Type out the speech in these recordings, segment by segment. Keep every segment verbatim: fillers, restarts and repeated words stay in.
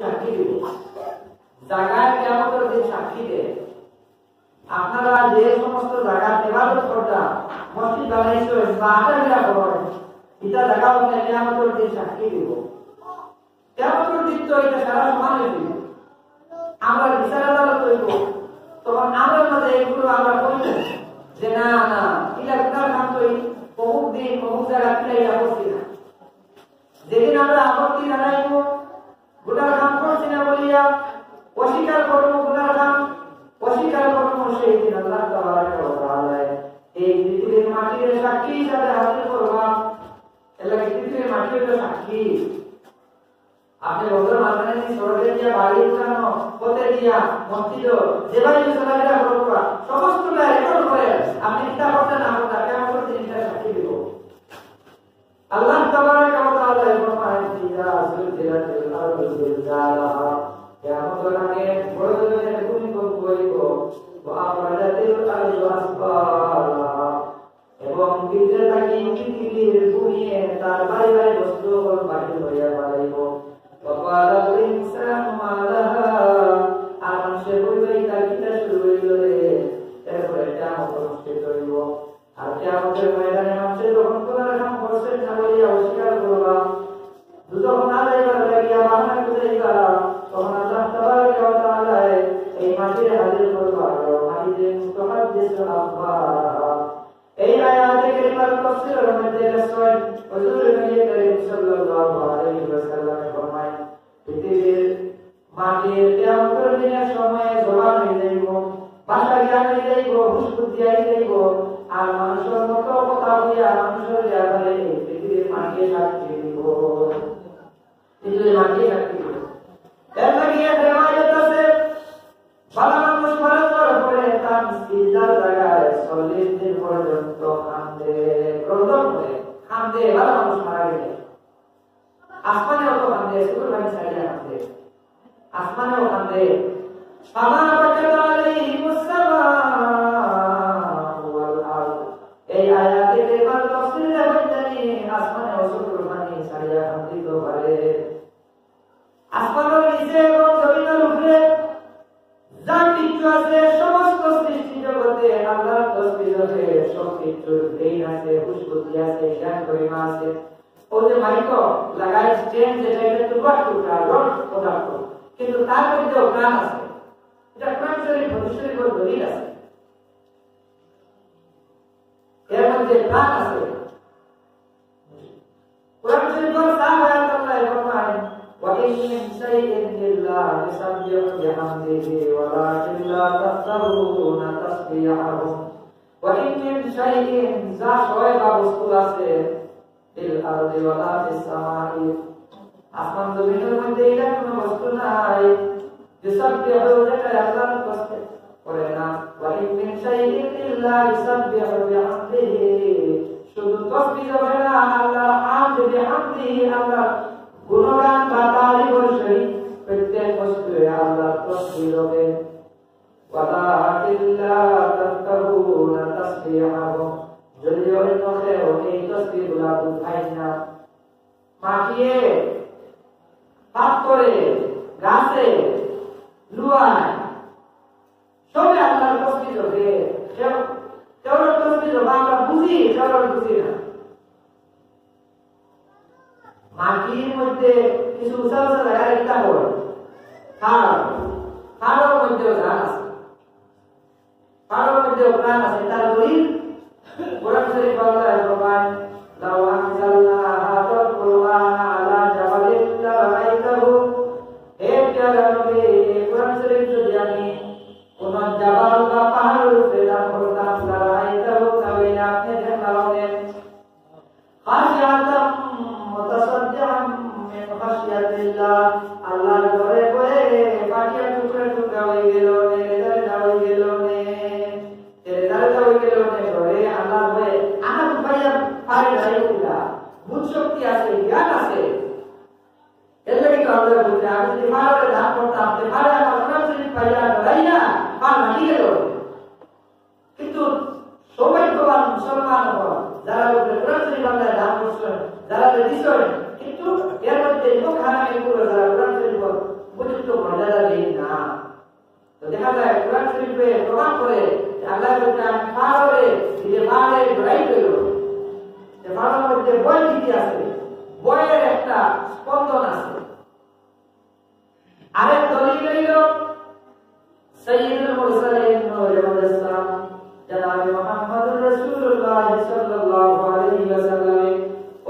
সাক্ষী দিব। জাগায় কিয়ামতর দিন সাক্ষী দেয়। আপনারা যে সমস্ত জাগাত ইবাদত করতা, মসজিদ বানাইছইন বা আটাবিরা করইন, ইটা জাগা অইলে কিয়ামতর দিন সাক্ষী দিব। কিয়ামতর দিন তো ইটা সারা সমান অইযিবো। আমরার বিচার আদালত অইবো। তখন আমরার মাঝে এইগুলো আমরা কইব যে, "না, না, ইলা গুনার কাম তো অমুক দিন, অমুক জাগাত ইলা করছি না।" যেদিন আমরা আপত্তি জানাইব, গুনার কাম করছি না বলিয়া অস্বীকার করব, গুনার কাম অস্বীকার করব, সেই দিন আল্লাহ তাবারাকা ওয়া তাআলা এই পৃথিবীর মাটির সাক্ষী হিসাবে হাজির করবা। এর লাগি পৃথিবীর মাটি অইলো সাক্ষী। আপনি বছর মাঝখানে যদি সড়কে দিয়া, বাড়ি উঠানো, পথে দিয়া, মসজিদও, যেভাবে চলাফেরা করবা, সমস্তটা রেকর্ড করে আপনি কিতা করতে না করতে, কিয়ামতর দিন ইটা সাক্ষী দিব। আল্লাহ তাবারাকা ওয়া তাআলা ফরমায়, "ইযা زلزلت الأرض زلزالها।" কিয়ামতর আগে বড় ধরনের ভূমিকম্প অইব। "وأخرجت الأرض أثقالها।" এবং ভিতরে থাকি পৃথিবীর ভূমিয়ে তার ভারী ভারী বস্তু অকল বাহির করিয়া ফালাইব। "وقال الإنسان ما لها।" আর মানুষে কইব, "ইটা কিতা শুরু অইল রে?" এরপরে কিয়ামত অনুষ্ঠিত অইব। আর কিয়ামতের ময়দানে মানুষে যখন গুনার কাম করছে না বলিয়া অস্বীকার করবা, দুজখ না যাইবার লাগিয়া বাহানা খুঁজাইবা, তখন আল্লাহ তাবারাকা ওয়া তাআলা এই মাটিরে হাজির করবা, "يومئذ تحدث أخبارها।" এই আয়াতে কারিমার তাফসীরের মধ্যে লেখছেন, হুজুর নবী করিম সাল্লাল্লাহু আলাইহি ওয়াসাল্লাম ফরমায়, পৃথিবীর মাটির কিয়ামতের দিনের সময় জবান অই যাইব, ভাষা জ্ঞান অই যাইব, হুশ বুদ্ধি আই যাইব, আর মানুষের মতো কথা বলিয়া মানুষের ব্যাপারে এই পৃথিবীর মাটিয়ে সাক্ষী দিব। পৃথিবীর মাটিয়ে সাক্ষী দিব। এর লাগি এক রেওয়ায়ত আছে, ভালা মানুষ মারা যাওয়ার পরে তার সিজদার জাগায় চল্লিশ দিন পর্যন্ত কান্দে, রোদন করে, কান্দে, ভালা মানুষ মারা গেলে। আসমানেও তো কান্দে, চকুর পানি ছাড়িয়া কান্দে। আসমানেও কান্দে। فما بكت عليهم السماء والأرض। এই আয়াতে কারিমার তাফসীরে বলতেনি, আসমানেও চকুর পানি ছাড়িয়া কান্দিত পারে। আসমানের নিচে এবং জমিনের উপরে যা কিছু আছে, সমস্ত সৃষ্টি জগতে আল্লাহর তসবিহ জপে, সব কিছুর ব্রেইন আছে, হুশ বুদ্ধি আছে, জ্ঞান গরিমা আছে। ওই যে মাইক লাগায়, স্ট্যান্ড যেটা, এটা টুকরা টুকরা রড পদার্থ, কিন্তু তার মধ্যেও প্রাণ আছে। এটা কোরআন শরীফ, হাদিস শরীফের দলিল আছে। এর মধ্যে প্রাণ আছে। কোরআন শরীফের সাফ আয়াত আল্লাহ ফরমায়, "وإن من شيء إلا يسبح بحمده ولكن لا تفقهون تسبيحهم।" "وإن من شيء", যা শয় বা বস্তু আছে, "في الأرض ولا في السماء", আসমান জমিনের মধ্যে ইলা কোনো বস্তু নাই, "يسبح", যেটা আল্লাহর তসবিহ করে না। "وإن من شيء إلا يسبح بحمده", শুধু তসবিহ জপে না, আল্লাহর হামদ বিহামদিহি, আল্লাহর গুণগান বা তারিফের সহিত প্রত্যেক বস্তুয়ে আল্লাহর তসবিহ জপে। "ولكن لا تفقهون تسبيحهم", যদিও অন্য কেউ এই তসবিহগুলা বুঝায় না। মাটিয়ে, পাথরে, গাছে, লুয়ায়, সবে আল্লাহর তসবিহ জপে। কেউ, কেউর তসবিহ জপা আমরা বুঝি, কেউর বুঝি না। মাটির মধ্যে কিছু উঁচা উঁচা জায়গা দেখতে হয়, ফাড়, ফাড়র মধ্যেও জান আছে। ফাড়র মধ্যে প্রাণ আছে, তার দলিল কোরআন শরীফ আল্লাহ ফরমায়, "لو أنزلنا هذا القرآن على جبل لرأيته", হে প্রিয় নবী, এই কোরআন শরীফ যদি আমি কোন জাবাল বা পাহাড়ের উপরে দান করতাম, لرأيته, তাহলে আপনি দেখলা অনেক خاشعا متصدعا من خشية الله, আল্লাহর ডরে ভয়ে ফাটিয়া টুকরা টুকরা হয়ে গেল, নেড়ে ঝাড়ে হয়ে গেল, নেড়ে ঝাড়ে হয়ে গেল, ডরে আল্লাহর ভয়ে। আনা দুপাইয়া পারে নাই উঠা, বুঝ শক্তি আছে, জ্ঞান আছে। এর লাগি তো আল্লাহ বলছে, "আমি যদি পাহাড়ে দান করতাম, তে পাহাড়ে আমার কোরআন শরীফ পাইয়া ডরাইয়া পাহাড় ভাঙি গেল।" কিন্তু সৌভাগ্যবান মুসলমান হন, যারা উপরে কোরআন শরীফ আল্লাহ দান করছেন, যারা দিচ্ছেন, কিন্তু এর মধ্যে লোক হারামি পুরো যারা কোরআন শরীফ আরেক দলিল হইল সাইয়্যিদুল মুরসালিন নূরে মুজাসসাম জনাবে মুহাম্মদুর রাসূলুল্লাহ সাল্লাল্লাহু আলাইহি ওয়াসাল্লামে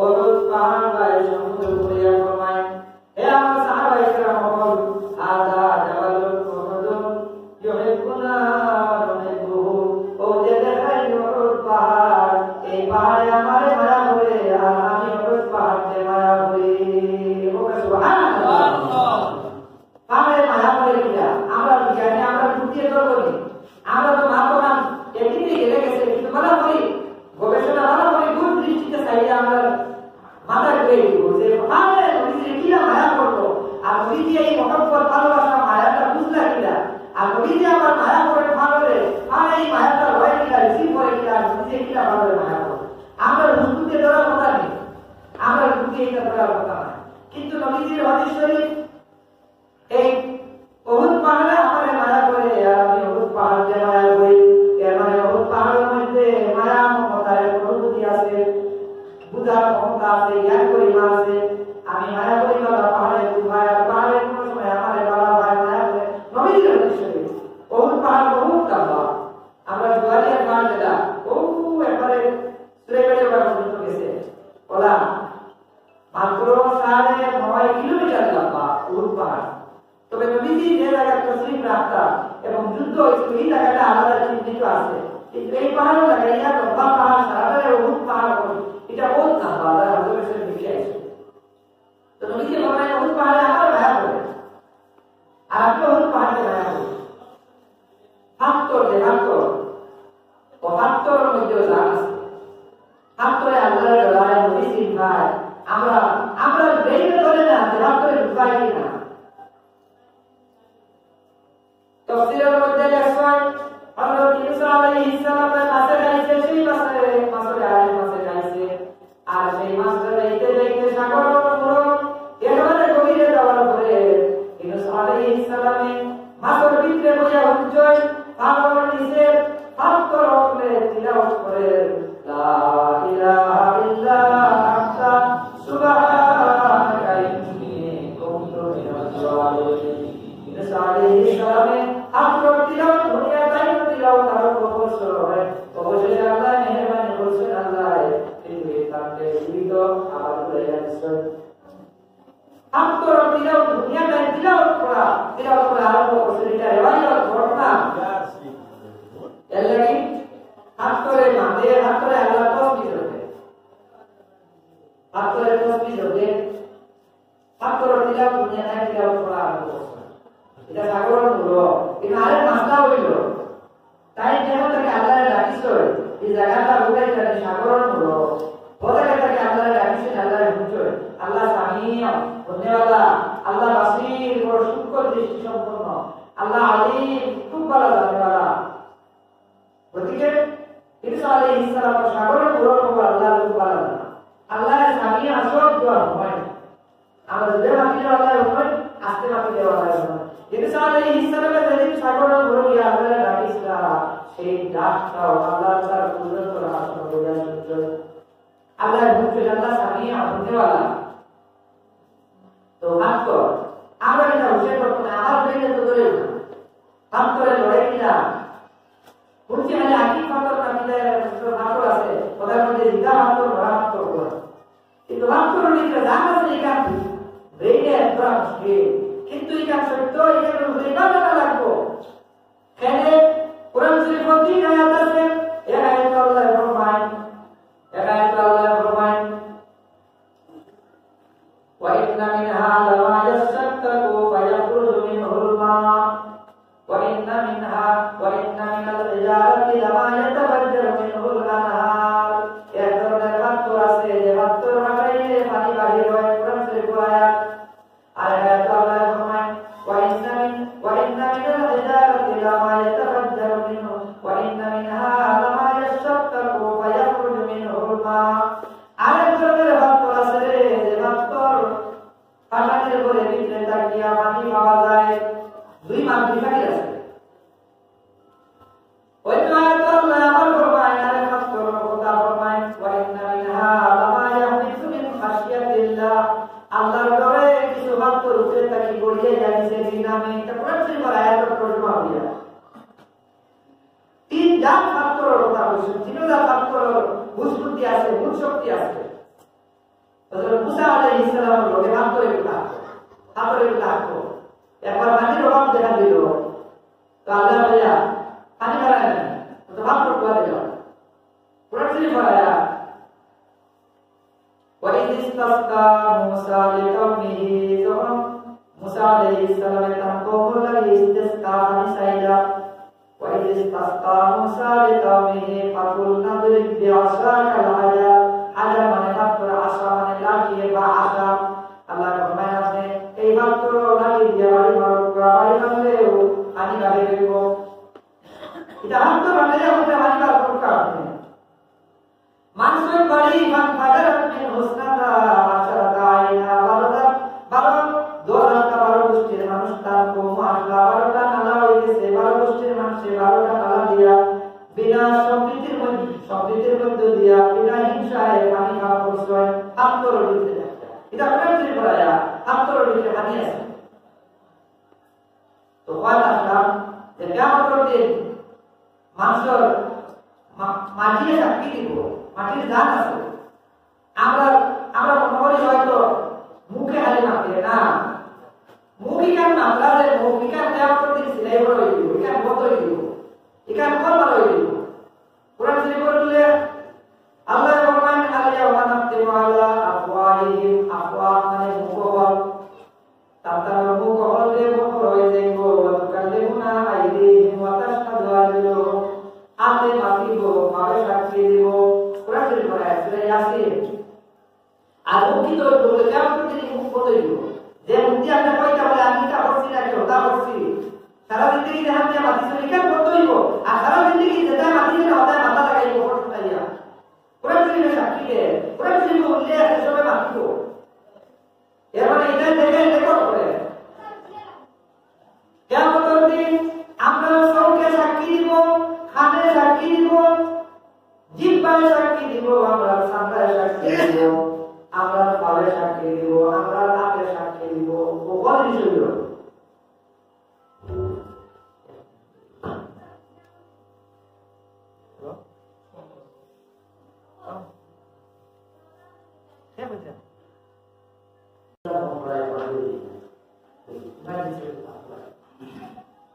উহুদ পাহাড় গায়ে সমুদ্র করিয়া ফরমায়, হে আমার সাহাবায়ে কেরাম অকল, হাযা জাবালুন উহুদুন ইউহিব্বুনা ওয়া নুহিব্বুহু। ও যে দেখাই উহুদ পাহাড়, এই পাহাড়ে আমারে মায়া করে, আর আমি উহুদ পাহাড়কে মায়া করি। ওকে সুবহানাল্লাহ। পাহাড়ে মায়া করে কিনা? আমরা বিজ্ঞানী, আমরা বুদ্ধি এত করি। আমরা তো মাত্র নাম এমনিতেই গেলে গেছে, কিন্তু ভালো করি, গবেষণা ভালো করি, দূর দৃষ্টিতে চাইলে আমরা মাথায় ঘুরে দিব যে পাহাড়ে নবীজির কিনা মায়া করলো, আর নবীজি এই মহব্বত, ভালোবাসা, মায়াটা বুঝলা কিনা, আর নবীজি আমার মায়া করে পাহাড়ে, আর এই মায়াটা রয়ে কিনা, রিসিভ করে কিনা, আর নবীজি কিনা ভাবে মায়া করলো। আমরা বুদ্ধি ধরার কথা নেই, আমরা বুদ্ধি এটা ধরার কথা নয়। কিন্তু নবীজির হাদিস শরীফ এই উহুদ পাহাড়ে আমারে মায়া করে, আর আমি উহুদ পাহাড়কে মায়া করি। এর মানে উহুদ পাহাড়ের মধ্যে মায়া মমতার অনুভূতি আছে, বুঝার ক্ষমতা আছে, জ্ঞান গরিমা আছে। আমি মায়া করি বালা পাহাড়ে, দুঃখ পায়, আর পাহাড়ে কোনো সময় আমারে বালা পায়, মায়া করে। নবীজির হাদিস শরীফ, উহুদ পাহাড় বহুত লম্বা। আমরা জোয়ারিয়া পাহাড় যেটা, ও একবারে সুরেবাড়ি ওরা পর্যন্ত গেছে। ওলা মাত্র সাড়ে নয় কিলোমিটার লম্বা উহুদ পাহাড়। তবে নবীজি যে জায়গায় তশরিফ রাখতা এবং যুদ্ধ হয়েছিল, এই জায়গাটা আলাদা চিহ্নিত আছে। কিন্তু এই পাহাড়ও জায়গায় ইয়া লম্বা পাহাড়, সারাটারে উহুদ পাহাড় বলে, এটা বহুত লম্বা, আল্লাহ হজরত এসে লিখে আছে। তো নবীজি ফরমায়, উহুদ পাহাড়ে আমার মায়া করে, আর আমি উহুদ পাহাড়কে মায়া করি। পাথর যে পাথর, ও পাথরের মধ্যেও জান আছে। পাথরে আল্লাহরে ডরায়, নবী চিনবায়। আমরা, আমরা ব্রেইনে ধরে না যে পাথরে ঢুকায় কি না। তাফসীরের মধ্যে লেখা হয়, হযরত ইউনুস আলাইহিস সালাম মাছে খাইছে, সেই মাছে, মাছে আর মাছে খাইছে। আর সেই মাছটা যাইতে যাইতে সাগরর উপর একেবারে গভীরে যাওয়ার পরে ইউনুস আলাইহিস সালামে মাছর ভিতরে বইয়া হুনছইন, পালর নিচে পাথর উপরে তিলাওয়াত করে, "লা ইলাহা ইল্লা আনতা সুবহানাকা ইন্নী কুনতু মিনাজ জালিমিন।" ইউনুস আলাইহিস সালামে পাথরর তিলাওয়াত হুনিয়া তাইন তিলাওয়াত আরম্ভ করছইন। অবশেষে আল্লাহ মেহেরবানি করছইন, আল্লাহ পৃথিবীর প্রান্তে জীবিত আবার ফিরাইয়া আনছইন। পাথরর তিলাওয়াত হুনিয়া তাইন তিলাওয়াত করা, তিলাওয়াত করা আরম্ভ করছইন। এটা রেওয়ায়ত, ঘটনা। এর লাগি পাথরে মাঝে, পাথরে আল্লাহ তসবিহ ধরে। পাথরে তসবিহ ধরে। পাথরর তিলাওয়াত হুনিয়া তাইন তিলাওয়াত করা আরম্ভ করছইন। এটা সাগরর মূল। কিন্তু আরেক মাছটা হইল, তাইন যেখান থাকি আল্লাহরে ডাকিছইন, এই জাগাটা বুঝাইছে সাগরর মূল। ও জাগা থাকি আল্লাহরে ডাকিছইন, আল্লাহরে হুনছইন। আল্লাহ সামিউ, হুননেওয়ালা, আল্লাহ বাসির, বড় সূক্ষ্ম দৃষ্টি সম্পন্ন, আল্লাহ আলিম, খুব ভালা জানেওয়ালা। গতিকে ইউনুস আলাইহিস সালাম সাগরর মূলর খবর আল্লাহ খুব ভালা জানা। আল্লাহ সামিউ, সব দোয়া হয়। আমরা জোরে মাতিলে আল্লাহ হুনইন, আস্তে মাতিলে আল্লাহ হুনইন। ইউনুস আলাইহিস সালামে যেদিন সাগরর মূল গিয়া আল্লাহরে ডাকিছলা, সেই ডাকটাও আল্লাহ তাআলা পর্যন্ত রাসূল বলিয়া শুনছইন। আল্লাহ হুনছইন, আল্লাহ সামিউ, হুননেওয়ালা। তো পাথর, আমরা এটা হুঁশিয়ার করবো না, আমার ব্রেইনে তো ধরে না। পাথরে লড়ে কিনা? হুনছি খালি আকিক পাথর না, কিতা পাথর আছে, ওটার মধ্যে রিতা পাথর, মরা পাথর বলে। কিন্তু পাথরর ভিতরে জান আছে, ইখান ব্রেইনে ধরা মুশকিল। কিন্তু ইখান সত্য, ইখান বুঝে ইমান আনা লাগবো। কেনে? কোরআন শরীফর দুই আয়াত আছে, এক আয়াত আল্লাহ ফরমায়, এক আয়াত আল্লাহ ফরমায়, وإن منها لما يشقق فيخرج منه الماء وإن منها، وإن من الحجارة لما يتفجر منه الأنهار। এক ধরনের পাথর আছে, যে পাথর ফাটাইলে পানি বাহির হয়, কোরআন শরীফর আয়াত। আর আয়াত আল্লাহ ফরমায়, وإن من، وإن من الحجارة لما يتفجر منه، وإن منها لما يشقق فيخرج منه الماء। আরেক ধরনের পাথর আছে রে, যে পাথর ফাটানির পরে ভিতরে তাকিয়া পানি পাওয়া যায়। দুই মাত্রিক আছে। অন্য আয়াতে আল্লাহ আবার ফরমায়, আরেক পাথরর কথা ফরমায়, وإن منها لما يهبط من خشية الله। আল্লাহর ডরে কিছু পাথর উপরে থাকি পড়িয়া যায়, আমি এটা কোরআন শরীফের আয়াতর তর্জমা দিয়া তিন জাত পাথরর কথা কইছইন, তিন জাত পাথরর বুঝ বুদ্ধি আছে, বুঝ শক্তি আছে। হযরত মুসা আলাইহিস সালামর লগে পাথর একটু থাকতো, পাথর একটু থাকতো। একবার পানির অভাব দেখা দিল, তো আল্লাহ বললা, "পানি বাড়ায় না, তো পাথর কুয়া দিলাম।" কোরআন শরীফ পড়ায়া, "ওয়া ইয ইস্তাসকা মুসা লিকাওমিহি", যখন মুসা আলাইহিস সালামে তান কওমর লাগি ইস্তিসকা পানি চাইলা, "ওয়া ইয ইস্তাসকা মুসা লিকাওমিহি ফাকুলনা ইদরিব বিআসাকাল হাজার", হাজার মানে পাথর, আসা মানে লাঠি বা আসা। আল্লাহ ফরমায়, "আপনে এই পাথর লাঠি দিয়া বাড়ি মারুক্কা, বাড়ি মারলেউ পানি বাড়ি অইবো।" ইটা পাথর বানাইয়া আপনে পানি বার করুক্কা আপনে। মানুষর বাড়ি ফানফাজারাত মিনহু ইসনাতা আশারাতা আইনা, বারোটা, বারো, দশ আটটা, বারো গোষ্ঠীর মানুষ তার কওম আসলা, বারোটা নালা অই গেছে, বারো গোষ্ঠীর মানুষে বারোটা নালা দিয়া বিনা সম্প্রীতির মধ্য, সম্প্রীতির মধ্য দিয়া বিনা হিংসায় পানি পান করছে, পাথর দিতে। ইটা কোরআন শরীফ পড়ায়া, পাথর দিতে পানি আছে। তো কইতাছিলাম যে কিয়ামতর দিন মানষর মা-, মাটিয়ে সাক্ষী দিব, মাটির জান আছে। আমরা, আমরা মনে করি হয়তো মুখে খালি মাতে না, মুখ ইখান মাতরা যে মুখ ইখান কিয়ামতর দিন সিলাই করা অই দিব, ইখান বন্ধ অই দিব, ইখান কলমা অই দিব। কোরআন শরীফ পড়লে আল্লাহ ফরমান, "আল ইয়াওমা নাখতিমু আলা আফওয়াহিহিম", আফওয়াহ মানে মুখ হল। তান তান মুখ হল যে বন্ধ অই যাইব, "ওয়া তুকাল্লিমুনা আইদিহিম ওয়া তাশহাদু আরজুলুহুম", হাতে মাতিব, পায়ে সাক্ষী দিব। কোরআন শরীফ পড়ে আছে, সূরা ইয়াসিন। আর মুখ কি তো বলে, কিয়ামতর দিন মুখ বন্ধ অই দিব। যে মুখ দিয়া আপনে কইতা বলে, "আমি ইটা করছি না, কি ওটা করছি।" সারা জিন্দেগি যে হাত দিয়া মাতিছে, ইখান বন্ধ অইব। আর সারা জিন্দেগি যেটা মাতিছে না, ওটা মাথা লাগাইব, ওটা শুনাইয়া। কোরআন শরীফে সাক্ষী দেয়, কোরআন শরীফে উল্লেখ আছে, সবে মাতিব। এর মানে ইটা দেখে রেকর্ড করে। কিয়ামতর দিন আমরা চোখে সাক্ষী দিব, কানে সাক্ষী দিব, জিহ্বায় সাক্ষী দিব, আমরা চামড়ায় সাক্ষী দিব, আমরা পায়ে সাক্ষী দিব, আমরা হাতে সাক্ষী দিব। ও কোন বিষয় হলো?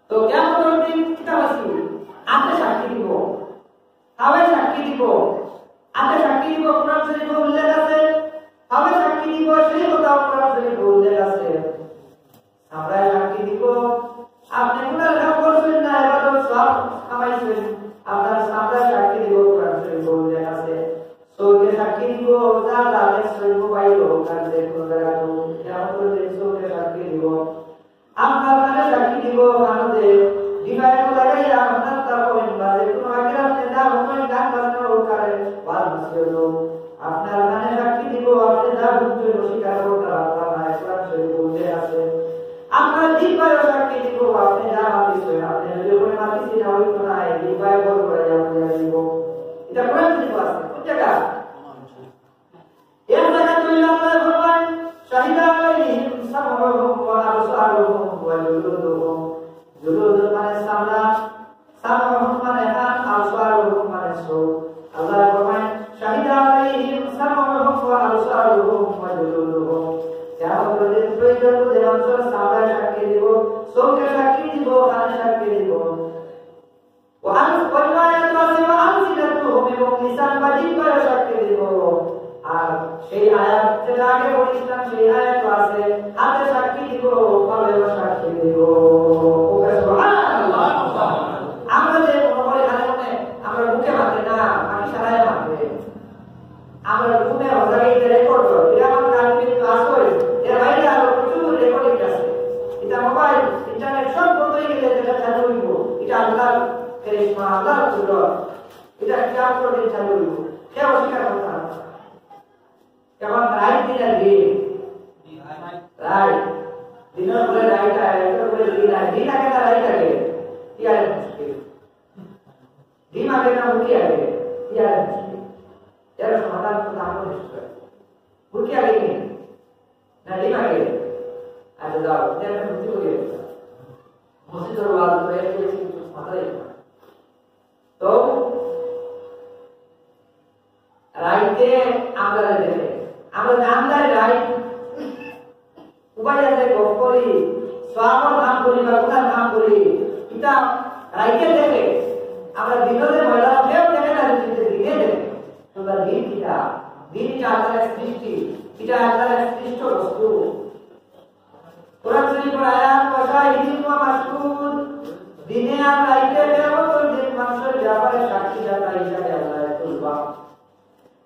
তো কিয়ামতর দিন কিতা আছে? হাতে সাক্ষী দিব, পায়ে সাক্ষী দিব, হাতে সাক্ষী দিব, কোরআন শরীফে উল্লেখ আছে, পায়ে সাক্ষী দিব, সেই কথা কোরআন শরীফে উল্লেখ আছে। চামড়ায় সাক্ষী দিব, আপনে গুনার কাম করছেন না, ইবাদত সওয়াব কামাইছেন, আপনার চামড়ায় সাক্ষী দিব, কোরআন শরীফে উল্লেখ আছে। চোখে সাক্ষী দিব, যা যা দেখছেন, মোবাইল হোক আর যে কোনো জায়গা হোক, কিয়ামতর দিন চোখে সাক্ষী দিব। আপনার কানে সাক্ষী দিব, কানে যে ডিভাইস লাগাইয়া আপনার তা করেন বা যে কোনো আগে আপনি যা হুনবেন, গান বাজনা হোক, কারে ওয়াজ নসিহত হোক, আপনার কানে সাক্ষী দিব, আপনি যা হুনছেন অস্বীকার করতে পারবেন না, কোরআন শরীফে উল্লেখ আছে। আপনার জিহ্বায় সাক্ষী দিব, আপনি যা মাতিছেন, আপনি যদি ওখানে মাতিছি না, ওই তো নাই, জিহ্বায় বল করে আপনি দিব। ইটা কোরআন শরীফে আছে, কোন জায়গা? এক জায়গাত আল্লাহ ফরমান, "শাহিদা আলাইহিম সামউহুম ওয়া আবসারুহুম ওয়া জুলুদুহুম।" জুলুদ মানে চামড়া, সামউহুম মানে কান, আবসারুহুম মানে চোখ। আল্লাহ ফরমান, "শাহিদা আলাইহিম সামউহুম ওয়া আবসারুহুম ওয়া জুলুদুহুম।" কিয়ামতর দিন প্রয়োজন বুঝে মানুষর চামড়ায় সাক্ষী দিব, চোখে সাক্ষী দিব, কানে সাক্ষী দিব। ওয়া আল-, অন্য আয়াত আছে, "ওয়া আলসিনাতুহুম", এবং লিসান বা জিহ্বায় সাক্ষী দিব। আর সেই আয়াত যেটা আগে পড়ছিলাম, সেই আয়াত আছে, "হাতে সাক্ষী দিব, পায়েও সাক্ষী দিব।" ওকে, সুবহানাল্লাহ। আমরা যে মনে করি খালি মনে, আমরা মুখে মাতে না, বাকি সারায় মাতে। আমরা ঘুমে হজাগে ইটা রেকর্ড করি। কিরামান কাতিবিন তো আছইন, এর বাইরে আরো প্রচুর রেকর্ডিং আছে। ইটা মোবাইল, ইন্টারনেট সব বন্ধ অই গেলে যেটা চালু অইব, ইটা আল্লাহর কারিশমা, আল্লাহর কুদরত। ইটা কিয়ামতর দিন চালু অইব। কেউ অস্বীকার করতে পারবে না। এখন রাইত দিন আর দিন। রাইত। দিনর পরে রাইত আয়, রাইতর পরে দিন আয়। দিন আগে না রাইত আগে? কি আয় মুশকিল? ডিম আগে না মুরগি আগে? কি আর মুশকিল? এর সমাধান তো তাহলে নিশ্চয়। মুরগি আগে কি? না ডিম আগে? আচ্ছা যাও, তুমি একটা মুরগি বলি একটা। মসজিদর ওয়াজ করে, একটু একটু মাথায় রাখে। তো রাইতে আমরা দেখে, আমরা জানতাই রাইত উপায় আছে, গপ করি, সওয়াবর কাম করি বা গুনার কাম করি, ইটা রাইতে দেখে। আমরা দিনরে ময়লা কেউ দেখে না, কিন্তু দিনে দেখে। তোমরা দিন কিতা? দিন ইটা আল্লাহর এক সৃষ্টি, ইটা আল্লাহর এক সৃষ্ট বস্তু। কোরআন শরীফর আয়াত, "ওয়াশাহিদিন ওয়া মাশহুদ", দিনে আর রাইতে কিয়ামতর দিন মানুষর ব্যাপারে সাক্ষীদাতা হিসাবে আল্লাহ তুলবা।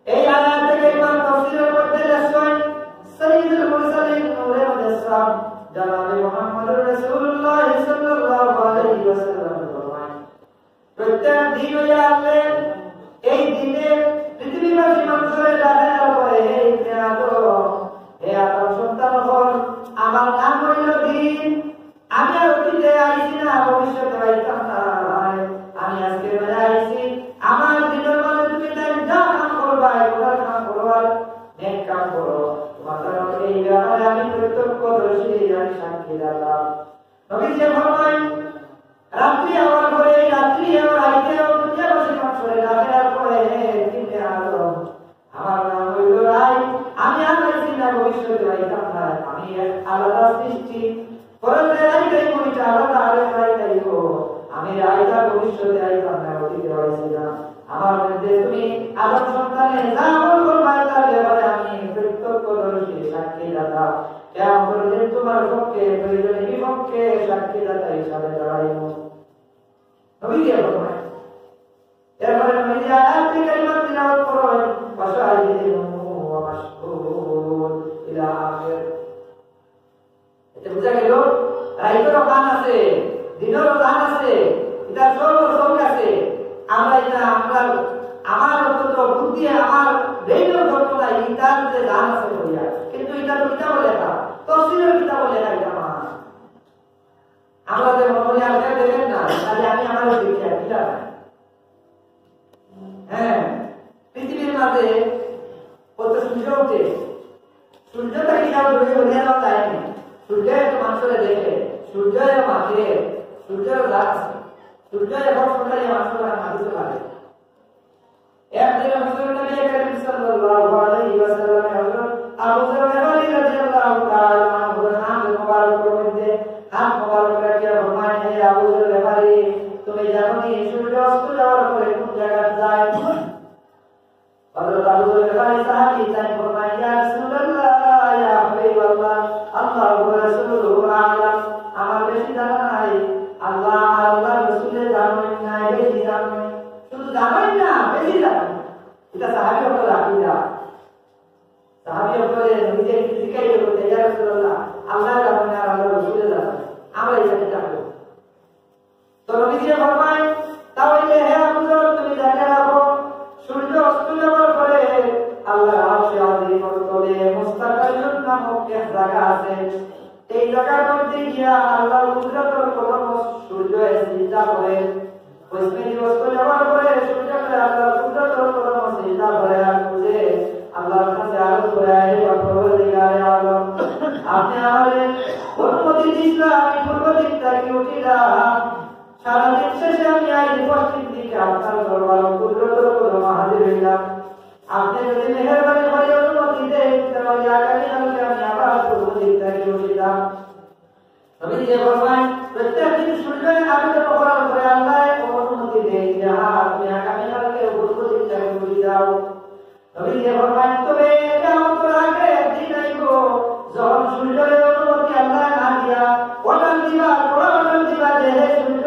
এই আয়াতে কারিমার তাফসীরের মধ্যে লেখছেন সাইয়্যিদুল মুরসালিন নূরে মুজাসসাম জনাবে মুহাম্মদুর রাসূলুল্লাহ সাল্লাল্লাহু আলাইহি ওয়াসাল্লাম ফরমায়, প্রত্যেক দিন অইয়া আল্লাহ এই দিনে পৃথিবীবাসী মানুষরে ডাকে আর কয়, "হে ইবনে আদম, হে আদম সন্তান অকল, আমার নাম অইল দিন। আমি আর অতীতে আইছি না, ভবিষ্যতে আইতাম না। আমি আজকে বেলা আইছি। আমার দিনর মাঝে তুমি তাই যা কাম করবায়, গুনার কাম করো আর নেক কাম করো, তোমার এই ব্যাপারে আমি প্রত্যক্ষদর্শী, আমি সাক্ষীদাতা।" নবীজি ফরমায়, রাত্রি হওয়ার পরে, এই রাত্রি এবং রাইতে দুনিয়াবাসী মানুষরে ডাকে আর কয়, "হে ইবনে আদম, আমার নাম অইল রাইত, আমি আর আইছি না, ভবিষ্যতে আইতাম না, আমি এক আলাদা সৃষ্টি।" পরে যে রাইত আইব, ইটা আলাদা আরেক রাইত আইব। আমি রাইত আর ভবিষ্যতে আইতাম না, অতীতে আইছি না। আমার মধ্যে তুমি আদম সন্তানে যা আমল করবায়, তার ব্যাপারে আমি প্রত্যক্ষদর্শী, সাক্ষীদাতা। কিয়ামতর দিন তোমার পক্ষে প্রয়োজনে বিপক্ষে সাক্ষীদাতা হিসাবে দাঁড়াইব। নবীজি ফরমায়, এরপরে নবীজি আয়াতে কারিমা তিলাওয়াত করেন, "ওয়াশাহিদিন ওয়া মাশহুদ" ইলা আখির। এতে বুঝা গেল, রাইতরও কাম আছে, দিনরও কাম আছে, ইটার সব সব আছে। আমরা ইটা, আমরা, আমার অন্তত বুদ্ধি, আমার ব্রেইনও ধরতো না, ইটার যে কাম আছে বলিয়া, কিন্তু ইটা তো কিতাবো লেখা, তফসিরের কিতাবো লেখা, ইটা আমার। আমরা যে মনে করি, আপনি দেখেন না, খালি আমি আমার দেখি, আর কিতা না। হ্যাঁ, পৃথিবীর মাঝে কত সূর্য উঠে, সূর্য থাকি যাও দূরে বলিয়া যাওয়া যায়নি। সূর্য তো মানুষরে দেখে, সূর্য মাঠে, সূর্য রাত আছে, সূর্য এখন সকালে মানুষের মাঝে চলে আসে। একদিন হুজুর নবী করিম সাল্লাল্লাহু আলাইহি ওয়াসাল্লাম হযরত আবু যর গিফারি রাদিয়াল্লাহু তাআলা আনহুর হাত মোবারকর মধ্যে হাত মোবারক রাখিয়া ফরমায়, "হে আবু যর গিফারি, তুমি জানো নি সূর্য অস্ত যাওয়ার পরে কোন জায়গাত যায়?" হযরত আবু যর গিফারি সাহাবী তাই ফরমায়, "ইয়া রাসূলুল্লাহ, ইয়া হাবিবাল্লাহ, আল্লাহু ওয়া রাসূলুহু আ'লাম, আমার বেশি জানা নাই, আল্লাহ আর আল্লাহর রাসূলে জানইন না, বেশি জানইন।" শুধু জানইন না, বেশি জানইন। ইটা সাহাবী অকলর আকীদা। সাহাবী অকলে নবীজিরে জিজ্ঞাসা করতে, "ইয়া রাসূলুল্লাহ, আল্লাহ জানইন না, আল্লাহর রাসূলে জানইন, আমরা ইটা কিতা করব?" তো নবীজি ফরমায়, "তা অইলে হে আবু যর, তুমি জানিয়া রাখো, সূর্য অস্ত যাওয়ার পরে আল্লাহর আরশে আজিমর তলে মুস্তাকাল্লুন নামক এক জায়গা আছে। এই জায়গার মধ্যে গিয়া আল্লাহর কুদরতর কদমো সূর্য সিজদা করে। ওই দিন অস্ত যাওয়ার পরে সূর্য আল্লাহর কুদরতর কদমো সিজদা করে আর খুঁজে আল্লাহর কাছে আরজ করে, আরে পরওয়ারদিগারে আলম, আপনি আমারে অনুমতি দিছলা, আমি পূর্ব দিক থাকি উঠিলাম।" সারাদিন শেষে আমি আইছি পশ্চিম দিকে আপনার দরবার, কুদরতর কদমো হাজির অইলাম। আপনি যদি মেহেরবানি করি অনুমতি দেন, তাহলে আগামী কালকে আমি আবার পূর্ব দিক থাকি উঠিলাম। নবীজি ফরমায়, প্রত্যেক দিন সূর্য আবির্ভাব করার পরে আল্লাহ অনুমতি দেয় যে, "হ্যাঁ, তুমি আগামী কালকে পূর্ব দিক থাকি উঠি যাও।" নবীজি ফরমায়, তবে কিয়ামতর আগে একদিন আইব, যখন সূর্যরে অনুমতি আল্লাহ না দিয়া অর্ডার দিবা, কড়া অর্ডার দিবা যে, "হে সূর্য,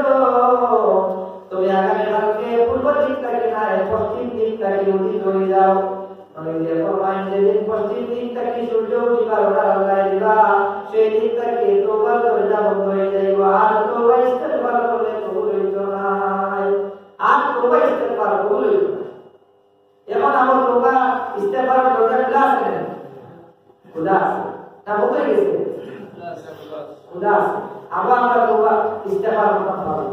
তুমি আগামী কালকে পূর্ব দিক থাকি নায়, পশ্চিম দিক থাকি উদিত অই যাও।" নবীজি ফরমায়, যেদিন পশ্চিম দিক থাকি সূর্য উঠিবার অর্ডার আল্লাহ দিবা, সেই দিন থাকি তওবার দরজা বন্ধ অই যাইব, আর তওবা ইস্তেগফার করলে কবুল অইতো নায়, আর তওবা ইস্তেগফার কবুল অইতো নায়। এখন আমার তওবা ইস্তেগফারর দরজা খোলা আছে না? খোলা আছে। না, বন্ধ অই গেছে? খোলা আছে। আবার আমরা তওবা ইস্তেগফার করতাম পারি।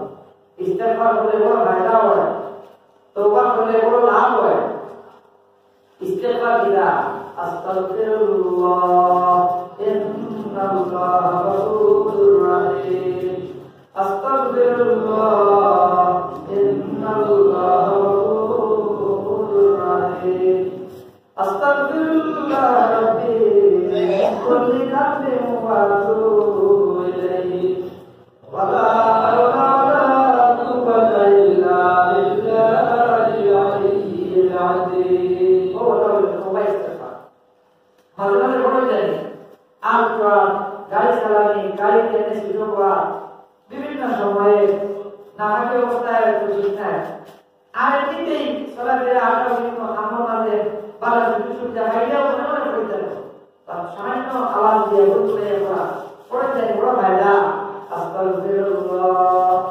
ইস্তেগফার করলে বড় ফায়দা হয়, তওবা করলে বড় লাভ হয়। ইস্তেগফার কিতা? আস্তাগফিরুল্লাহ, ইন্নাল্লাহা গাফুরুর রাহিম। أستغفر الله، إن الله غفور رحيم. أستغفر الله ربي من كل ذنب وأتوب إليه. ولا حول ولا قوة إلا بالله العلي العظيم. মাঝে মাঝে পড়ে যাই। আর তো আর গাড়ি চালানি, গাড়ি টেনে শুরু করা, বিভিন্ন সময়ে নানাকি অবস্থায় তো ঠিক নাই। আর এমনিতেই চলাফেরা, আটা বিভিন্ন কামর মাঝে বালা সুযোগ সুবিধা পাইলেও মনে মনে পড়ে যায়। আর সামান্য আওয়াজ দিয়ে, গুনগুনাইয়া পড়া, পড়ে যায় বড় ফায়দা। أستغفر الله،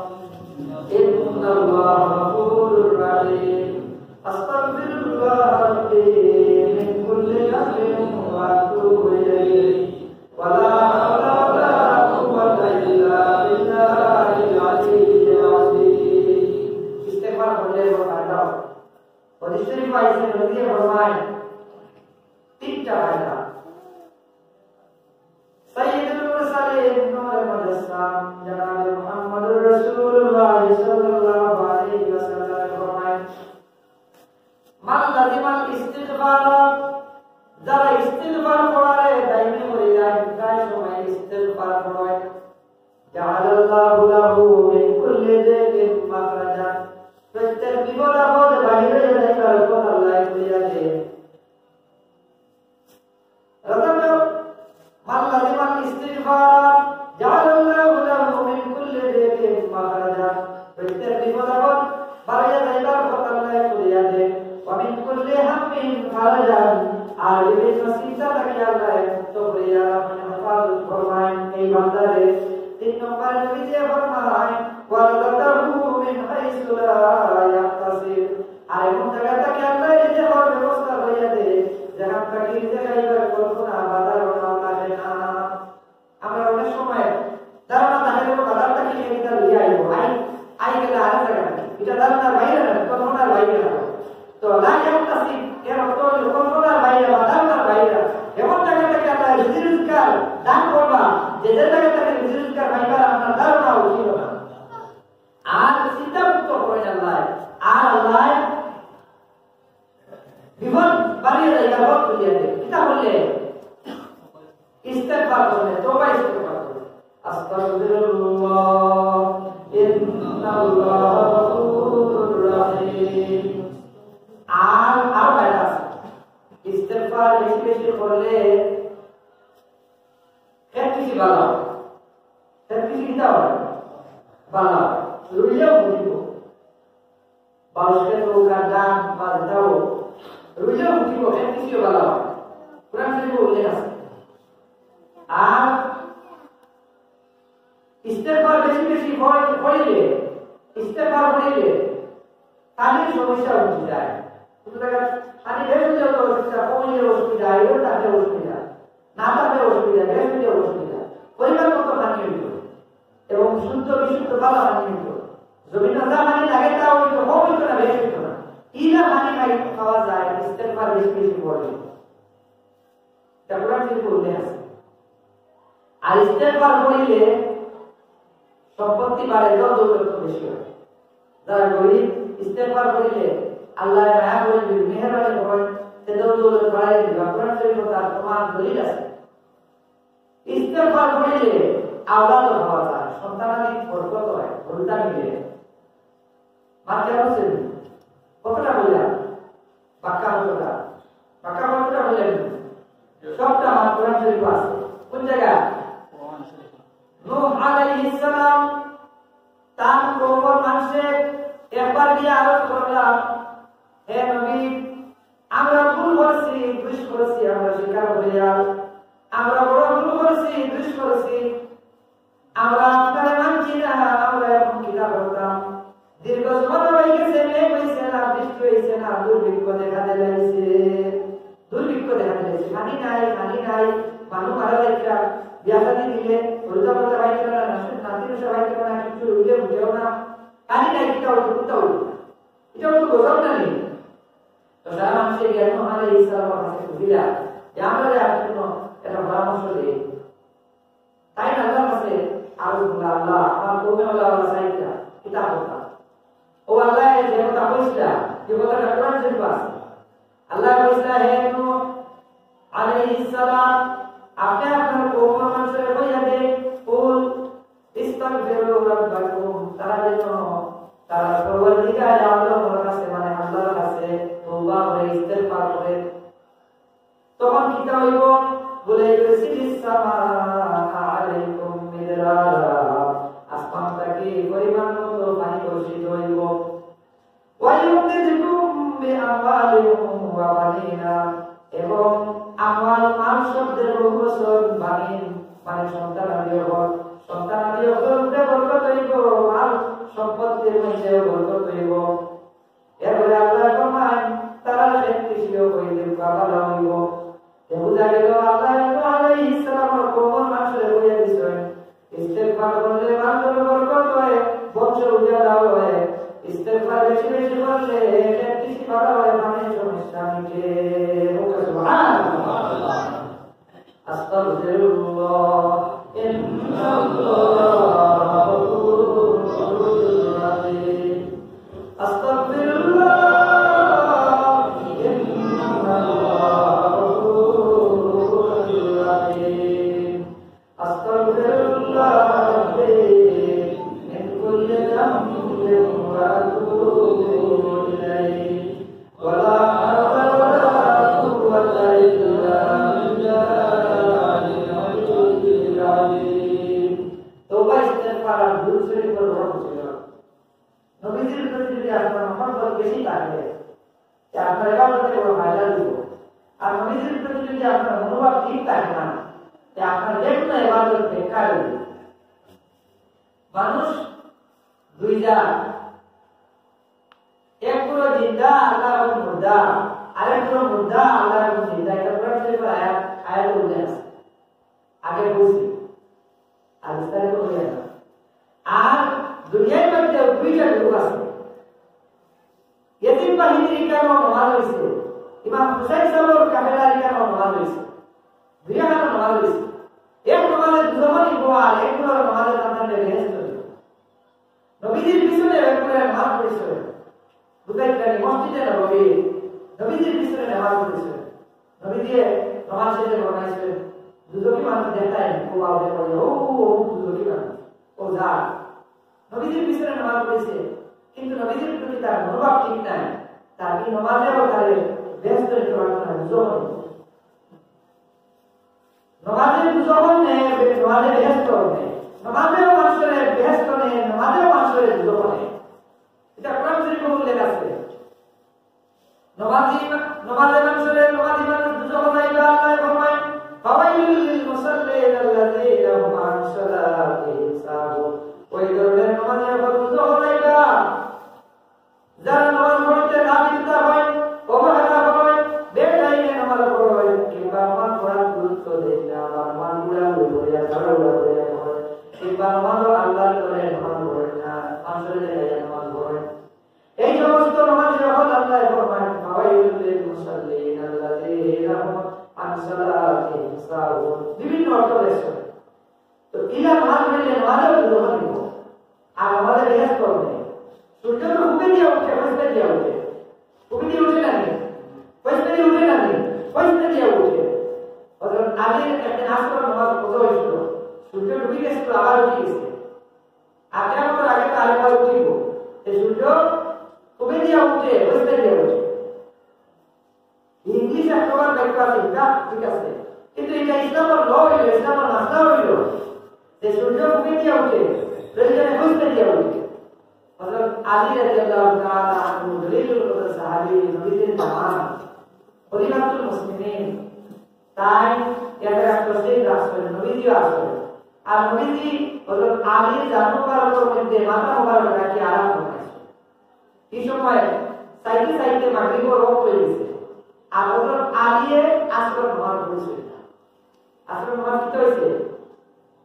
إن الله غفور رحيم. أستغفر الله ربي من كل ذنب وأتوب إليه. ولا حول ولا قوة إلا بالله العلي العظيم. ইস্তেগফার করলে বড় ফায়দা হয়। হাদিস শরীফ আইছে, নবীজি ফরমায়, তিনটা ফায়দা। সাইয়্যিদুল মুরসালিন নূরে মুজাসসাম জনাবে মুহাম্মদুর রাসূলুল্লাহ সাল্লাল্লাহু আলাইহি ওয়াসাল্লাম ফরমায়, মান লাজিমাল ইস্তিগফার, যারা ইস্তিগফার পড়ারে দাইমি করি যায়, প্রায় সময় ইস্তিগফার পড়ে, জাআলাল্লাহু লাহু মিন কুল্লি দিকিন মাখরাজা, প্রত্যেক বিপদ আপদ বাহিরে যাইবার পথ আল্লাহ খুলিয়া দেয়। রাজা, মান লাজিমাল ইস্তিগফার, জাআলাল্লাহু লাহু মিন কুল্লি দিকিন মাখরাজা। প্রত্যেক বিপদ আপদ বাহিরে যাইবার পথ আল্লাহ খুলিয়া দেয়। ওয়া মিন কুল্লি হাম্মিন ফারাজান, আর বিভিন্ন চিন্তা থাকি আল্লাহ মুক্ত করিয়া রাখেন, হেফাজত ফরমায় এই বান্দারে। তিন নম্বরে নবীজি ফরমায়, ওয়া রাযাকাহু মিন হাইসু লা ইয়াহতাসিব, আর এমন জায়গা থাকি আল্লাহ রিজিকর ব্যবস্থা করিয়া দেয়, যেখান থাকি রিজিক আইবার কল্পনা বা ধারণা থাকে না। আমরা অনেক সময় ধারণা থাকে যে বাজার থাকি এই কিতা লইয়া আইবো, আই, আই গেলে আর জায়গা নাই। এটা ধারণার বাইরে না, কল্পনার বাইরে না। তো লা ইয়াহতাসিব, এর অর্থ হইল কল্পনার বাইরে বা ধারণার বাইরে। এমন জায়গা থাকি আল্লাহ রুজি রোজগার দান করবা, যে যে জায়গা থাকি রুজি রোজগার পাইবার আপনার ধারণাও ছিল না। আর চিন্তা মুক্ত করেন আল্লাহ, আর আল্লাহ বিপদ বাড়িয়ে দেয়, বিপদ তুলিয়া দেয়। কিতা বললে? ইস্তেগফার করলে, তওবা ইস্তেগফার করলে। আস্তাগফিরুল্লাহ, ইন্নাল্লাহা গাফুরুর রাহিম। আর, আর ফায়দা আছে। ইস্তেগফার বেশি বেশি করলে খেত কৃষি ভালো হয়। খেত কৃষি কিতা হয়? ভালো হয়। রুইলেও ফুটিব। বাউশ খেত হোক আর ধান বা যেটা হোক, রুইলেও ফুটিব, খেত কৃষিও ভালো হয়। কোরআন শরীফে উল্লেখ আছে। আর ইস্তেগফার বেশি বেশি পড়-, পড়িলে, ইস্তেগফার পড়িলে পানির সমস্যা উঠে যায়। কিন্তু দেখা পানি বেশ হইলে তো অসুবিধা, কম হইলে অসুবিধা, এগুলো থাকলে অসুবিধা, না থাকলে অসুবিধা, বেশ হইলে অসুবিধা। পরিমাণ মতো পানি হইত এবং শুদ্ধ বিশুদ্ধ ভালো পানি হইত। জমিন যা পানি লাগে তা হইত, কম হইত না, বেশ হইত না। ইলা পানি খাই খাওয়া যায়, ইস্তেগফার বেশি বেশি পড়লে। এটা কোরআন শরীফে উল্লেখ আছে। আর ইস্তেগফার পড়িলে সম্পত্তি বাড়ে, ধন দৌলত বেশি হয়। যারা গরিব, ইস্তেগফার পড়িলে আল্লাহ মায়া করেন, যদি মেহেরবানি করেন, সে ধন দৌলত বাড়াই দিবা। কোরআন শরীফে তার প্রমাণ দলিল আছে। ইস্তেগফার পড়িলে আওলাদ হওয়া যায়, সন্তানাদি বরকত হয়, ভুলটা মিলে। মাত্র বুঝছেন? কতটা বললাম? বাক্কা কতটা? বাক্কা কতটা বললেন? সবটা আমার কোরআন শরীফ আছে। কোন জায়গা? নূহ আলাইহিস সালাম তার কওমর মানুষে একবার গিয়া আরজ করলাম, "হে নবী, আমরা ভুল করছি, দুষ করছি, আমরা স্বীকার করিয়া, আমরা বড় ভুল করছি, দুষ করছি।" আমরা আপনারে মানছি না, আমরা এখন কিতা করতাম? দীর্ঘ জমানা হয়ে গেছে, মেঘ হইছে না, বৃষ্টি হইছে না, দুর্ভিক্ষ দেখা দিলাইছে। দুর্ভিক্ষ দেখা দিলাইছে। পানি নাই, পানি নাই, মানুষ মারা যাইতরা, বিয়া শাদী দিলে, উল্টা পাল্টা পাইতো না, নাতি নুশা পাইতো না, কিছু রইলে উঠেও না। পানি নাই, কিতা হইতো, কুন্তা হইতো না। এটাও তো গজব না নি? তো সারা মানুষের জ্ঞান মহান ইসলাম আছে, বুঝিলা? যে আমরা যে আপনার জন্য একটা পরামর্শ দেই। তাই আল্লাহর কাছে আরজ করলা, "আল্লাহ, আমার তো ওখানে আল্লাহ আল্লাহ সাইডটা, কিতা কথা? ও আল্লাহ, যে কথা কইছিলা, যে কথাটা কোরআন শরীফ আছে। আল্লাহ কইছিলা, "হে নূহ আলাইহিস সালাম, আপনে আপনার কওমর মানষরে কইয়া দেইন, কুল ইস্তাগফিরু রাব্বাকুম।" তারা যেন তারার পরওয়ারদিগারে আলমর কাছে, মানে আল্লাহর কাছে তওবা করে, ইস্তেগফার করে। তখন কিতা অইবো? বলে, "ইউরসিলিস সামাআ আলাইকুম মিদরারা।" আসমান থাকি পরিমাণ মতো পানি বর্ষিত অইবো। "ওয়া ইউমদিদকুম বিআমওয়ালিন ওয়া বানিনা।" এবং আমওয়াল, মাল শব্দর বহু বচন, বানিন, মানে সন্তানাদি অকল, সন্তানাদি অকলর মধ্যে বরকত অইবো, মাল সম্পত্তির মধ্যে বরকত অইবো। এরপরে আল্লাহ ফরমাইন, তারার খেত কৃষিও করি দিমু, বালা অইবো। তে বুঝা গেল, আল্লাহ নূহ আলাইহিস সালামর কওমর মানষরে কইয়া দিছইন, ইস্তেগফার করলে মালর বরকত অয়, বংশ উজালা অয়। ইস্তেগফার বেশি বেশি করলে খেত কৃষি বালা অয়, পানির সমস্যা মিটে। ওকে সুবহানাল্লাহ। أستغفر الله، إن الله غفور رحيم. أستغفر الله، إن الله غفور رحيم. أستغفر الله ربي من كل ذنب وأتوب إليه. ولا حول ولا قوة إلا بالله العلي العظيم. তওবা ইস্তেগফার আর দুরূদ শরীফর বড় ফজিলত। নবীজির প্রতি যদি আপনার মহব্বত বেশি থাকে, তে আপনার ইবাদতে বড় ফায়দা দিব। আর নবীজির প্রতি যদি আপনার মনোভাব ঠিক থাকে না, তে আপনার যে কোনো ইবাদত বেকার অইবো। মানুষ দুই জাত, এক গুলো জিন্দা, আল্লাহ এবং মুর্দা, আরেক গুলো মুর্দা, আল্লাহ এবং জিন্দা। এটা কোরআন শরীফের আয়াত, আয়াত উল্লেখ আছে। আগে বুঝি, আর বিস্তারিত বলি না। আর দুনিয়ার মধ্যে দুইটা গ্রুপ আছে। ইয়াজিদ বাহিনীর ইখানো নামাজ অইছে, ইমাম হুসাইন সাহেবের কাফেলার ইখানো নামাজ অইছে, দুই হাজার নামাজ অইছে। এক নামাজে দুজখো নিবো আর এক গুলোর নামাজে তার বেহেস্ত অইবো। নবীজির পিছনে এক গুলো নামাজ পড়ছে, বুঝাইছিলেন মসজিদে নববী, নবীজির পিছনে নামাজ পড়ছে। নবীজি নামাজ শেষে ফরমাইছিলেন, দুজখি মানুষ দেখায়, ও বাবা, ও, ও, ও দুজখি মানুষ, ও যা। নবীজির পিছনে নামাজ পড়ছে, কিন্তু নবীজির প্রতি তার মনোভাব ঠিক নাই। তার এই নামাজেও তারে বেহেস্ত নিতে পারতো না, দুজখো নিবো। নামাজে দুজখো নেয়, নামাজে বেহেস্ত নেয়। নামাজেও মানুষরে বেহেস্ত নেয়, নামাজেও মানুষরে দুজখো নেয়। এটা কোরআন শরীফে উল্লেখ আছে। নামাজি, নামাজে মানুষরে, নামাজি মানুষ দুজখো যাইবা, আল্লাহ ফরমায়, "ফাওয়াইলুল লিল মুসাল্লিন আল্লাযীনা হুম আন সালাতিহিম সাহুন।" ওই ধরনের নামাজি অকল দুজখো যাইবা, যারা নামাজ পড়তে গাফিলতা হয়, অবহেলা হয়, বেটাইমে নামাজ পড়ে, কিংবা নামাজ পড়ার গুরুত্ব দেয় না, বা নামাজ উড়াউড়ি করিয়া, তাড়াহুড়া করিয়া পড়ে, কিংবা নামাজও আল্লাহর ডরে নামাজ পড়ে না, মানুষরে দেখাইয়া নামাজ পড়ে। এই সমস্ত নামাজি অকল আল্লাহ ফরমায়, "ফাওয়াইলুল লিল মুসাল্লিন আল্লাযীনা হুম আন সালাতিহিম সাহুন।" বিভিন্ন অর্থ রয়েছে। তো ইলা নামাজ পড়লে নামাজেও দুজখো নিবো। আর নামাজে বেহেস্ত নেই। সূর্য তো পূবে দিয়া উঠে, পশ্চিমে দিয়া উঠে। পূবে দিয়া উঠে না নি? পশ্চিমে দিয়া উঠে না নি? পশ্চিমে দিয়া উঠে। হযরত আলীর একদিন আসর নামাজ কাজা অইছিল। সূর্য ডুবি গেছিল, আবার উঠি গেছে। আর কিয়ামতর আগে তো আরেকবার উঠিব। এই সূর্য পূবে দিয়া উঠে, পশ্চিমে দিয়া উঠে। ইংলিশ এক প্রকার বাক্য আছে, এটা ঠিক আছে, কিন্তু এটা ইসলামের ল অইল, ইসলামের মাসলা অইল যে সূর্য পূবে দিয়া উঠে, প্রয়োজনে পশ্চিমে দিয়া উঠে। হযরত আলী রাদিয়াল্লাহু তাআলা আনহু জলিলুল কদর সাহাবী, নবীজির দামান, খলিফাতুল মুসলিমিন, তাইন এলাকার তসরিফ রাখছেন, নবীজিও আছেন। আর নবীজি হযরত আলীর জান মুবারকর মধ্যে মাথা মুবারক রাখি আরাম ফরমাইছে। এই সময় চাইতে চাইতে মাগরিবর ওয়াক্ত অই গেছে। আর হযরত আলীয়ে আসরর নামাজ পড়ছে না। আসরর নামাজ কিতা অইছে?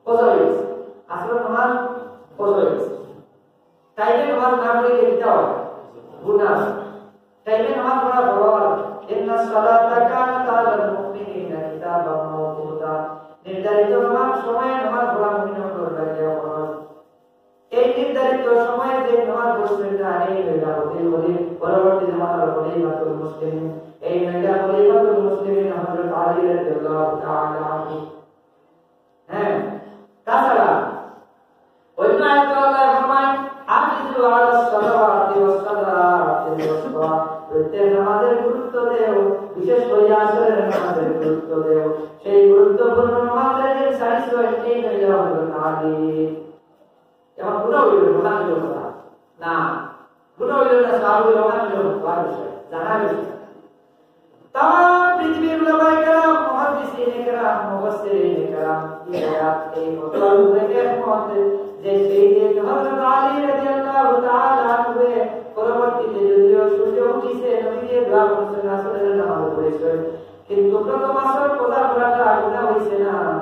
কাজা অই গেছে। আসরর নামাজ কাজা অই গেছে। টাইমে নামাজ না পড়লে কিতা অয়? গুনাহ। টাইমে নামাজ পড়া ফরজ। ইন্নাস সালাতা কানাত আলাল মুমিনিনা কিতাবাম মাওকুতা। নির্ধারিত নামাজ, সময়ে নামাজ পড়া মুমিন অকলর লাগি ফরজ। সময় যে নামাজ পড়ছেন না, এই নয়টা খলিফা, পরবর্তী জামানার খলিফাতুল মুসলিমিন, এই নয়টা খলিফাতুল মুসলিমিন হযরত আলী রাদিয়াল্লাহু তাআলা আনহু। হ্যাঁ, তাছাড়া অন্য আয়াতে আল্লাহ ফরমায়, "হাফিজু আলাস সালাওয়াতি ওয়াস সালাতিল ওয়াসতা।" প্রত্যেক নামাজের গুরুত্ব দেও, বিশেষ করে আসরের নামাজের গুরুত্ব দেও। সেই গুরুত্বপূর্ণ নামাজের যে সারিস এই নইলে হযরত আলী। এখন গুণা হইল না, ওখানে হইল না। না, গুণা হইল না, সওয়াব হইল, ওখানে হইল না, ওখানে হইল না। জানা গেছে। তামাম পৃথিবীর উলামায়ে কেরাম, মুহাদ্দিসিনে কেরাম, মুফাসসিরিনে কেরাম, এই আয়াত, এই ফতোয়ার উপরে একমত যে সেই দিন হযরত আলী রাদিয়াল্লাহু তাআলা আনহু পরবর্তীতে যদিও সূর্য উঠিছে, নবীজি দোয়া করছেন, আসরের নামাজ পড়েছেন, কিন্তু প্রথম আসর কাজা করাটা গুনাহ হইছে না।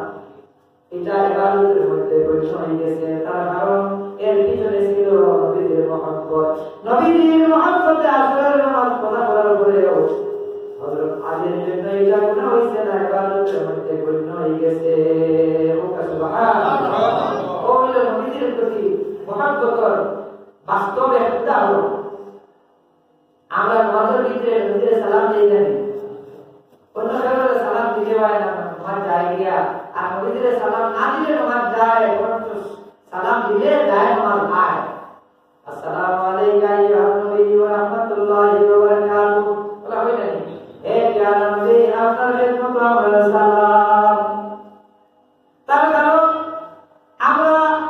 এটা ইবাদতের মধ্যে গণ্য হয়ে গেছে, তার কারণ এর পিছনে ছিল নবীজির মহব্বত। নবীজির মহব্বতে আসরের নামাজ কাজা করার পরেও হযরত আলীর জন্য এটা গুনাহ হইছে না, ইবাদতের মধ্যে গণ্য হয়ে গেছে। ও সুবহানাল্লাহ। ও হলো নবীজির প্রতি মহব্বতর বাস্তব এক উদাহরণ। আমরা নামাজের ভিতরে নবীজিরে সালাম দেই না নি? অন্য কেউরে সালাম দিলে হয় না, নামাজ যায় গিয়া। আর নবীজিরে সালাম না দিলে নামাজ যায়, বরঞ্চ সালাম দিলে যায় নামাজ আয়। "আসসালামু আলাইকা আইয়ুহান নবী ওয়া রাহমাতুল্লাহি ওয়া বারাকাতুহু।" বলা হয় না নি? "হে প্যারা নবী, আপনার খেদমত আমার সালাম।" তার কারণ আমরা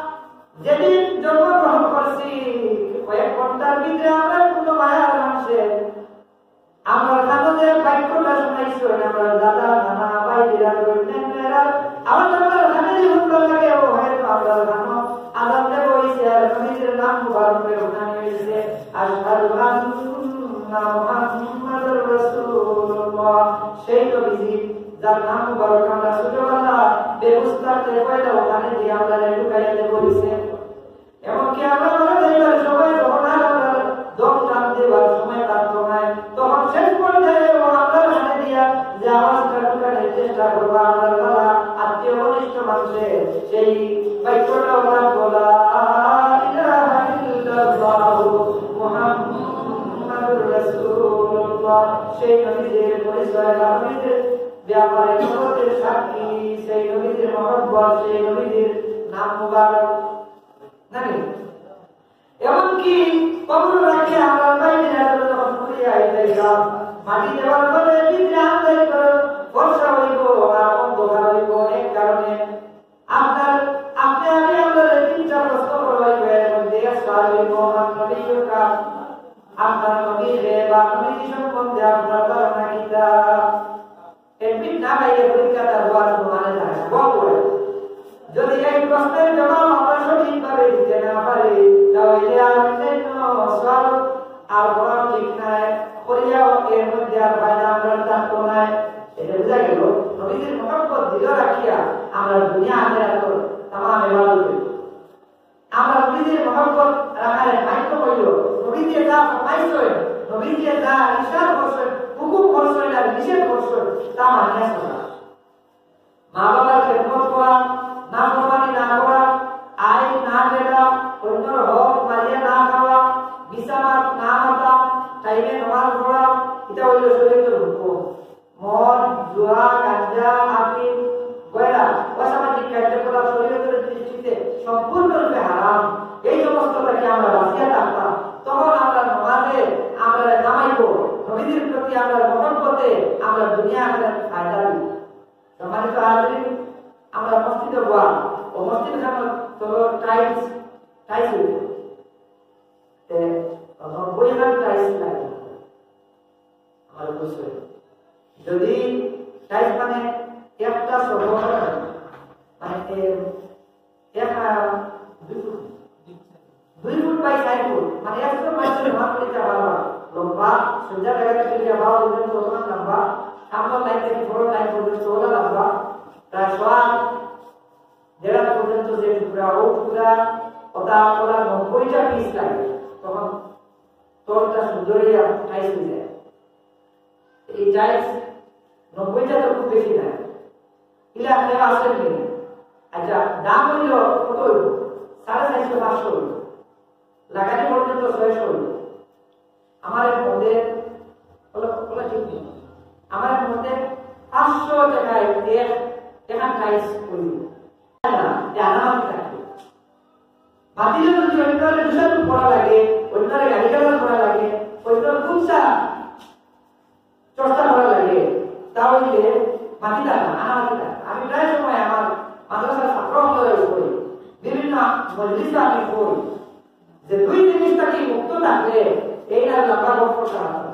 যেদিন জন্মগ্রহণ করছি, কয়েক ঘন্টার ভিতরে আমরা কোনো মায়ার মানুষে আমরা কানো যে বাক্যটা শুনাইছো, আমরা দাদা, নানা, ভাই, বিরাট, অন্যান্য এরা আবার আমরা কানে যে হুনবার লাগে, ও হয়তো আমরা কানো আজান দেব হইছে, আর নবীজির নাম মুবারক করে উঠানো হয়েছে, "আশহাদু আন্না মুহাম্মাদুর রাসূলুল্লাহ।" সেই নবীজি যার নাম মুবারক আমরা ছোটবেলা বেহুশ থাকতে পয়লা ওখানে দিয়ে আমরা ঢুকাইয়া দেব হইছে। এমনকি আমরা মারা যাইবার সময় যখন আর আমরা দম টান দেবার সময় থাকতো নাই, তখন শেষ পর্যায়ে ও আমরা কানে দিয়া যে আওয়াজটা ঢুকানোর চেষ্টা করবো, আমরা যারা আত্মীয় ঘনিষ্ঠ মানুষে সেই বাক্যটা ওরা বলা, "লা ইলাহা ইল্লাল্লাহু মুহাম্মাদুর রাসূলুল্লাহ।" সেই নবীজির পরিচয় বা নবীজির ব্যাপারে নবুয়তের সাক্ষী, সেই নবীজির মহব্বত, সেই নবীজির নাম মুবারক। নাকি? এমনকি কবর রাখি আমরা বাইরে যখন ঘুরে আইতাম, মাটি দেওয়ার পরে ভিতরে আন্দাজ করে ফর্সা হইব আর অন্ধকার হইব। এক কারণে আপনার, আপনি আগে আমরা তিনটা প্রশ্ন করা হইব, এর মধ্যে এক সওয়াল হইব, "মান নবিয়্যুকা?" আপনার নবী কে বা নবী সম্বন্ধে আপনার ধারণা কিতা? এডমিট না পাইলে পরীক্ষা তার হওয়ার কোনো মানে থাকে না। বল করে। যদি এই প্রশ্নের জবাব আমরা সঠিকভাবে দিতে না পারি, তাহলে আর অন্যান্য সওয়াল আর করা ঠিক নাই। করিয়াও এর মধ্যে আর ফায়দা আমরা থাকতো নাই। এটা বোঝা গেল, নবীজির মহব্বত দিল রাখিয়া আমরা দুনিয়া আখেরাত তামাম ইবাদত করি। আমরা নবীজির মহব্বত রাখার মাধ্যম হইল, নবীজি যা ফরমাইছইন, নবীজি যা ইরশাদ করছইন, হুকুম করছইন আর নিষেধ করছইন, তা মানিয়া চলা। মা বাবার খেদমত করা, নাফরমানি না করা, আইন না ঠেলা, অন্যর হক মারিয়া না খাওয়া, মিছা মাত না মাতা, টাইমে নামাজ পড়া, এটা হইল শরীয়তের হুকুম। মদ, জুয়া, গাঞ্জা, আফিম, গয়রা, অসামাজিক কার্যকলাপ শরীয়তের দৃষ্টিতে সম্পূর্ণরূপে হারাম। এই সমস্ত থেকে আমরা বাঁচিয়া থাকতাম, তখন আমরা নামাজে আমরা কামাইব, নবীজির প্রতি আমরা মহব্বতে আমরা দুনিয়া আখেরাত ফায়দা দিব। সম্মানিত হাজিরিন, আমরা মসজিদে বওয়া, ও মসজিদ খানো তো টাইলস, টাইলস হইব। তে নব্বই হাজার টাইলস লাগে। আমার বুঝবে। যদি টাইলস মানে একটা সহ, মানে এ, এক, আহ, দুই ফুট, দুই ফুট বাই চার ফুট, মানে একজন মানুষের হাত লিখতে পারবা। লম্বা, সোজা জায়গা থেকে লিখতে পারবা, ওজন কত লম্বা, সামনের লাইন থেকে বড় লাইন পর্যন্ত ওটা লম্বা, প্রায় সোয়া দেড় হাত পর্যন্ত যে টুকরা, ও টুকরা, ওটা ওরা নব্বইটা পিস লাগে, তখন তলটা সুন্দর হইয়া টাইলস হয়ে যায়। এই টাইলস নব্বইটা তো খুব বেশি না, ইলা কেউ আসেন নি। আচ্ছা, দাম হইল কত হইল? সাড়ে চারশো পাঁচশো হইল। লাগানি পর্যন্ত শেষ হইল। আমার এক মতে, বলো, বলো ঠিক নেই। আমার এক মতে পাঁচশো টাকায় এক, এখান টাইলস হইল। না, জানা আমি থাকি। বাতিলে যদি অন্যরে দোষারোপ করা লাগে, অন্যরে গালিগালাজ করা লাগে, অন্যর কুৎসা চর্চা করা লাগে, তা হইলে মাতিতা না, আনা মাতিতা। আমি প্রায় সময় আমার মাদ্রাসার ছাত্র অকলরে কই, বিভিন্ন মজলিসে আমি কই যে দুই জিনিস থাকি মুক্ত থাকলে এই না লম্বা গপ করতে পারতাম।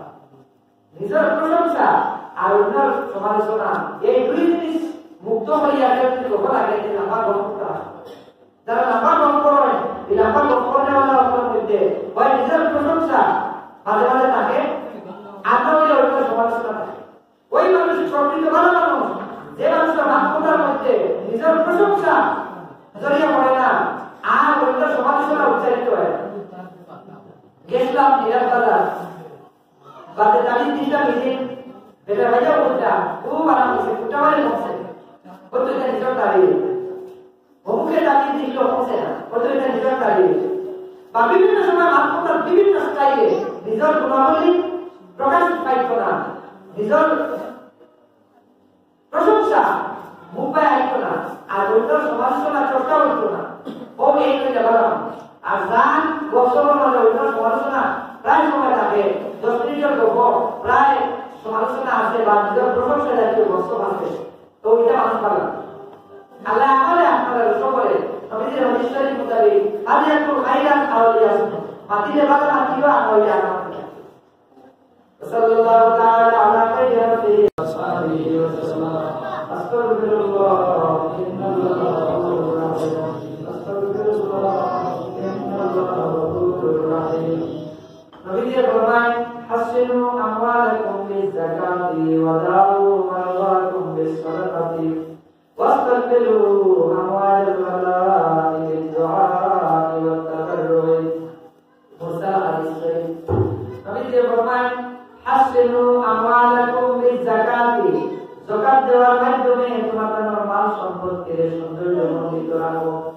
নিজর প্রশংসা আর অন্যর সমালোচনা, এই দুই জিনিস মুক্ত হইয়া কেউ যদি গপ লাগে, এই লম্বা গপ করতে পারতাম। যারা লম্বা গপ করেন, এই লম্বা গপ করনেওয়ালা অকলর মধ্যে হয় নিজর প্রশংসা মাঝে মাঝে থাকে, আর না হইলে অন্যর সমালোচনা থাকে। ওই মানুষ প্রকৃত ভালো মানুষ, যে মানুষটা মাত কথার মধ্যে নিজর প্রশংসা জড়িয়ে পড়ে না, আর অন্যর সমালোচনা উচ্চারিত হয় না। গেছিলাম নিরাট বাজার, বাদে তাবিজ দিছিলাম নিজে, বেটা ভাইয়া বলতা, খুব আরাম হয়েছে, ফুটা মারে বলছে, বলতো এটা নিজর তাবিজ। অমুকে তাবিজ দিছিল, বলছে না, বলতো এটা নিজর তাবিজ। বা বিভিন্ন সময় মাত কথার বিভিন্ন স্টাইলে নিজর গুণাবলী প্রকাশ পাইত না, নিজর প্রশংসা মুখ বায় আইত না, আর অন্যর সমালোচনা চর্চা হইত না। ও এই তো গেলাম। আর যান গল্প মানে অন্যর সমালোচনা প্রায় সময় থাকে, দশ মিনিটের গল্প প্রায় সমালোচনা আছে বা নিজর প্রশংসা জাতীয় গল্প আছে, তো ওইটা মানুষ ভালো লাগে। আল্লাহ আমাদের আপনারা সকলে নবীজির হাদিস শরীফ মোতাবেক আল ইয়াকুল খাইরান আও লিয়াসমুত। মাতিলে ভালো, মাতিও আর হইলে আর মাতিও। وصلى الله تعالى على خير خلقه وصحبه وسلم. أستغفر الله، إن الله غفور رحيم. أستغفر الله، إن الله غفور رحيم. নবীজি ফরমায়, "হাসিনু আমওয়ালাকুম বিজ-যাকাতি ওয়া দাউ মারদাকুম বিস-সাদাকাতি ওয়াস্তাকবিলু আমওয়ালাল বালাই বিদ-দুআ ওয়াত-তাদাররুই।" মুরসাল হাদিস শরীফ। নবীজি ফরমায়, "হাসিনু আমওয়ালাকুম বিজ-যাকাতি।" যাকাত দেওয়ার মাধ্যমে তোমাদের মাল সম্পত্তিরে সৌন্দর্যমণ্ডিত রাখো।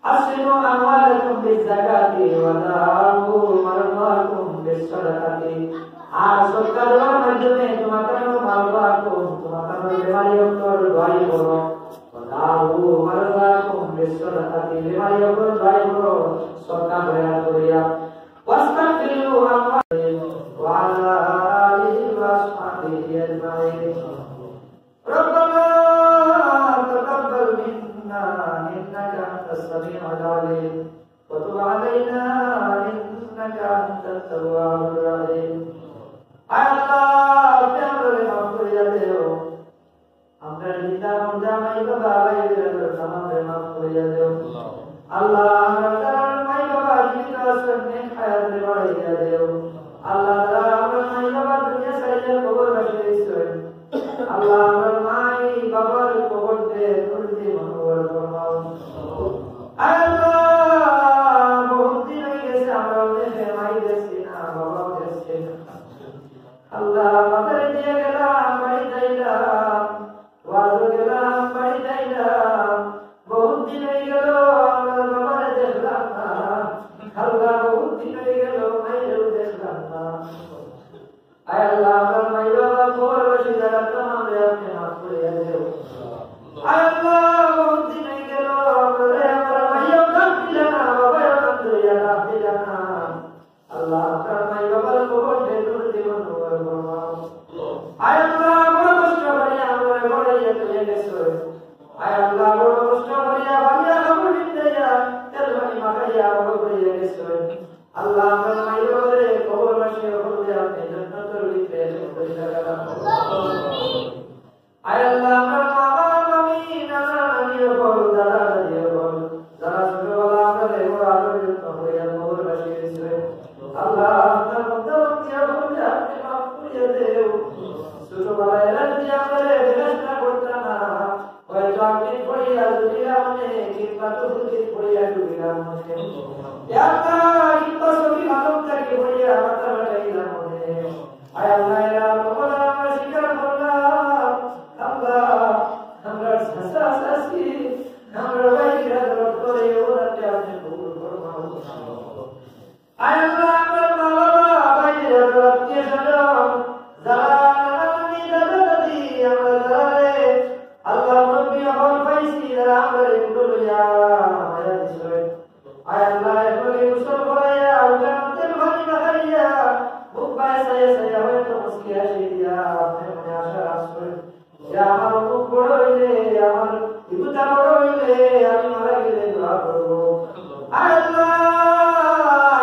"হাসিনু আমওয়ালাকুম বিজ-যাকাতি ওয়া দাউ মারদাকুম বিস-সাদাকাতি।" আর সদকা দেওয়ার মাধ্যমে তোমাদের মাল রাখো, তোমাদের বেমারি অকলর দোয়াই করো। ওয়া দাউ মারদাকুম বিস-সাদাকাতি, বেমারি অকলর দোয়াই করো, সদকা খয়রাত করিয়া। ওয়াস্তাগফিরু আমওয়ালাকুম ওয়া আলা আলিহি ওয়া আসহাবিহি আজমাইন। ربنا تقبل منا إنك أنت السميع العليم وتب علينا إنك أنت التواب الرحيم. আয় আল্লাহ, আপনি আমরারে মাফ করিয়া দেও। আমরার জিন্দা মুর্দা মাই বাবা, ভাই বেরাদর তামামরে মাফ করিয়া দেও। আল্লাহ, আমরার যারার মাই বাবা জীবিত আছইন, নেক হায়াতরে বাড়াইয়া দেও। আল্লাহ, যারার আমরার মাই বাবা দুনিয়া ছাড়িয়া কবরবাসী অইছইন, আল্লাহ, আমরার মাই বাবার কবররে নূর দিয়া মুনাওয়ার ফরমাও। আয় আল্লাহ, বহুত দিন অই গেছে আমরা অনেকে মাই দেখছি না, বাবাও দেখছি না। আল্লাহ, বাজারে দিয়া গেলাম, বাড়িত আইলাম, ওয়াজো গেলাম, বাড়িত আইলাম। বহুত দিন অই গেল, আমরার বাবারে দেখলাম না। আল্লাহ, বহুত দিন অই গেল, মাইরেও দেখলাম না। আয় আল্লাহ, আমরার মাই বাবা কবরবাসী যারা তামামরে আপনি মাফ করিয়া দেও। আয় আল্লাহ, বহুত দিন অই গেল, আমরারে আমরার মাইয়াও ডাক দিলা না, বাবাও ডাক দিলা, ডাক দিলা না। আল্লাহ, আমরার মাই বাবার কবররে নূর দিয়া মুনাওয়ার ফরমাও। আয় আল্লাহ, বড় কষ্ট করি আমরারে বাড়াইয়া তুলিয়া গেছইন। আয় আল্লাহ, বড় কষ্ট করিয়া বাড়িয়া কবর ভিতরে তেল পানি মাখাইয়া বড় করিয়া গেছইন। আল্লাহ, আমরার মাই বাবারে কবরবাসী অকলরে আপনি জান্নাতর ভিতরে একজন জায়গা দান করুন। আয় আল্লাহ, আমরার মামা, মামি, নানা, নানি অকল, দাদা, দাদি অকল, যারা ছোটবেলা আমরারে বড় আদর যত্ন করিয়া কবরবাসী অইছইন, আল্লাহ, আমরার বন্ধু বান্ধব অকলরে আপনি মাফ করিয়া দেও। ছোটবেলায় এরা যদি আমরারে দেখাশোনা করতা না, হয়তো আমি পড়িয়া ডুবিলাম অনে, কিংবা তফসির পড়িয়া ডুবিলাম অনে। ইয়া আল্লাহ, কিংবা সহি মালুম থাকি পড়িয়া মাথা ফাটাইলাম অনে। আয় আল্লাহ, এরা অপরাধ আমরা স্বীকার করলাম। আল্লাহ, আমরার চাচা চাচি, আমরার ভাই বেরাদর অকলর এই অপরাধটা আপনি কবুল ফরমাও। আয় আল্লাহ, আমরার মা বাবা, ভাই বেরাদর, আত্মীয় স্বজন, যারা নানা নানি, দাদা দাদি, আমরা যারা রে, আল্লাহ, মুরব্বি অকল পাইছি, যারা আমরারে কুলো লইয়া মায়া দিছইন। আয় আল্লাহ, এগুলি গোসল করাইয়া, উঠার মধ্যে পানি মাখাইয়া, মুখ বায় চাইয়া চাইয়া হয়তো মুচকি হাসি দিয়া, আপনে মনে আশা রাখছইন। ইয়া আমার অমুক বড় অইলে, আমার ইগুতা বড় অইলে, আমি মারা গেলে দোয়া করবো। আয় আল্লাহ,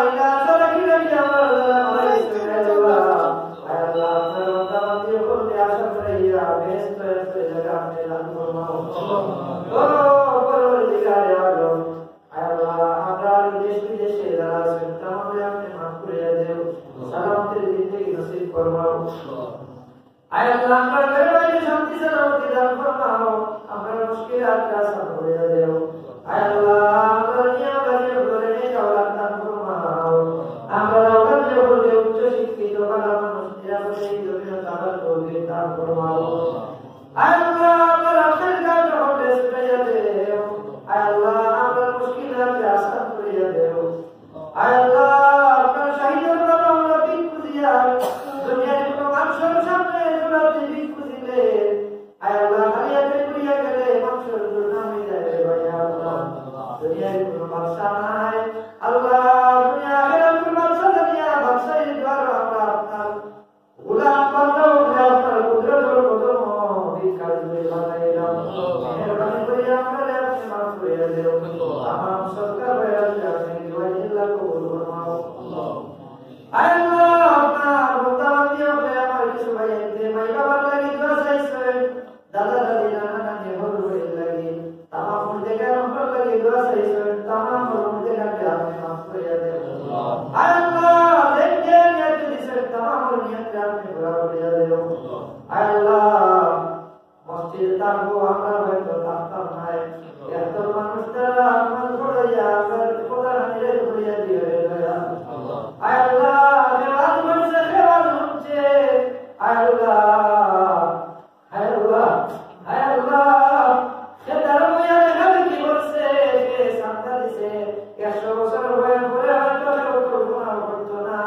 ইলা আশা রাখি রাখি আমার আল্লাহ মারা গেছে, আয় আল্লাহ। আয় আল্লাহ, আপনার বান্দা বান্দি অকলরে আশা করাইয়া বেহেস্ত এক জায়গা আপনে দান ফরমাও। ও পরওয়ারদিগারে আলম, আয় আল্লাহ, আমরার দেশ বিদেশে যারা আছইন, তামামরে আপনে মাফ করিয়া দেও, সালামতের জিন্দেগি নসিব ফরমাও। আয় আল্লাহ, আমরার ঘরে বাইরে শান্তি সালামতি দান ফরমাও, আমরার মুশকিলাতরে আসান করিয়া দেও। আয় আল্লাহ, আমরার মিয়া বাড়ির ঘরে নেক আওলাদ দান ফরমাও, আমরার আওলাদ অকলরে উচ্চ শিক্ষিত ভালা মানুষ নিরাপদে এই জমিনো থাকার তৌফিক দান ফরমাও। আয় আল্লাহ, আমরার আখের গান অকলরে ছুটাইয়া দেও। আয় আল্লাহ, আমরার মুশকিলাতরে আসান করিয়া দেও। আয় আল্লাহ, আপনার শাহী দরবারো আমরা ভিক খুজিয়ার, দুনিয়ার কোনো মানুষর সামনে জুড়াতে ভিক খুজিলে, আয় আল্লাহ, খালি হাতে ঘুরিয়া গেলে মানুষর দুর্নাম অই যায় রে ভাই আল্লাহ। দুনিয়ার কোনো বাদশা নাই, আল্লাহ, দুনিয়া আখেরাতের বাদশা জানিয়া বাদশাহীর দুয়ারো আমরা আপনার গোলাম বান্দা অকলরে আপনার কুদরতর কদমো ভিক্ষার ঝুলি বানাইলাম। মেহেরবানি করি আমরারে আপনে মাফ করিয়া দেও। তামাম সদকা খয়রাতরে আপনে লিওয়াজিল্লাহ কবুল ফরমাও। আয় আল্লাহ, আপনার বান্দা বান্দি অকলে আমার কিছু ভাই আনতে মাই বাবার লাগি দোয়া চাইছইন, দাদা দাদি, নানা নানি, হউর হউরির লাগি, তামাম মুর্দেগান অকলর লাগি দোয়া চাইছইন, তামাম মুর্দেগানরে আপনে মাফ করিয়া দেও। আয় আল্লাহ, যে যে নিয়ত দিছইন, তামাম নিয়তরে আপনে পুরা করিয়া দেও। আয় আল্লাহ, মসজিদে থাকবো, আমরা হয়তো থাকতাম নায়। এত মানুষ তারা নামাজ পড়াইয়া, আমরা কথা হানিরে ধরিয়া দিও রে দয়াল। আয় আল্লাহ, যে ওয়াজ করছে, সে ওয়াজ শুনছে। আয় আল্লাহ, হায় আল্লাহ, হায় আল্লাহ, সে তার বইয়া লেখালেখি করছে, সে চান্দা দিছে, একশো বছর বয়স পরে হয়তো কেউ কল্পনাও করতো না।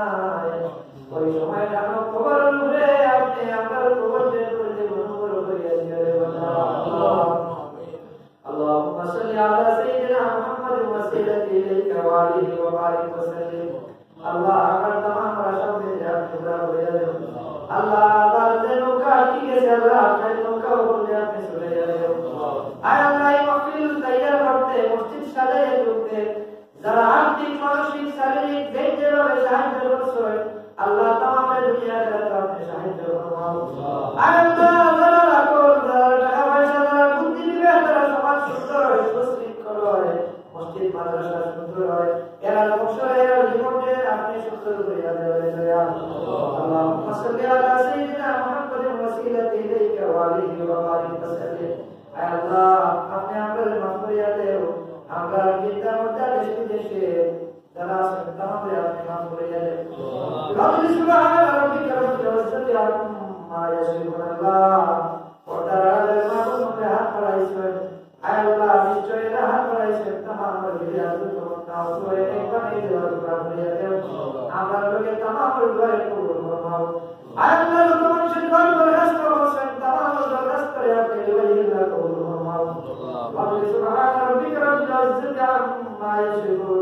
ওই সময় জানো কবরের উপরে আপনি আপনার কবরকে নূর দিয়ে নূর করিয়া দিও রে বাবা। اللهم صل على سيدنا محمد وسيلة إليك وآله وبارك وسلم. আল্লাহ, আমার তামাম আশা উম্মিদরে আপনি পুরা করিয়া দেও। আল্লাহ, আমার যে নৌকা আটকি গেছে, আল্লাহ, আপনার নৌকা উপরে আপনি চলে যাবে। আয় আল্লাহ, এই মাহফিল তৈয়ার করতে, মসজিদ সাজাইয়া তুলতে, যারা আর্থিক, মানসিক, শারীরিক, যে যেভাবে সাহায্য করছে, আল্লাহ, তামাম দুনিয়া আখিরাতে আপনি সাহায্য করুন। আয় আল্লাহ, যারা রাখুন, যারা টাকা পয়সা, যারা বুদ্ধি বিবেক, যারা সমাজ সুন্দর হয়, সুশৃঙ্খল হয়, মসজিদ মাদ্রাসা সুন্দর হয়, এরা বংশ, এরা জীবনকে আপনি সুন্দর করিয়া দেবেন, দয়া। اللهم صل على سيدنا محمد وسيلة إليك وآله وبارك وسلم. আয় আল্লাহ, আপনি আমরারে মাফ করিয়া দেও। আমরা চিন্তা করতে দেশ বিদেশে যারা আছেন, তামামরে আপনি মাফ করিয়া দেও। رب سبحان ربك رب العزة عما يصفون. আল্লাহ, পর্দার আড়ালে মা বোনদের হাত বাড়াইছেন। আয় আল্লাহ, নিশ্চয় এরা হাত বাড়াইছেন, তামাম আমার বিরুদ্ধে আজকে তোমার নাম ধরে একবার এই দেওয়ার দোয়া করিয়া দেও। আমরা লোকে তামাম দোয়া কবুল ফরমাও। আয় আল্লাহ, যত মানুষের দোয়া দরখাস্ত করছেন, তামাম দরখাস্ত করে আপনি দোয়া কবুল ফরমাও। رب سبحان ربك رب العزة عما يصفون.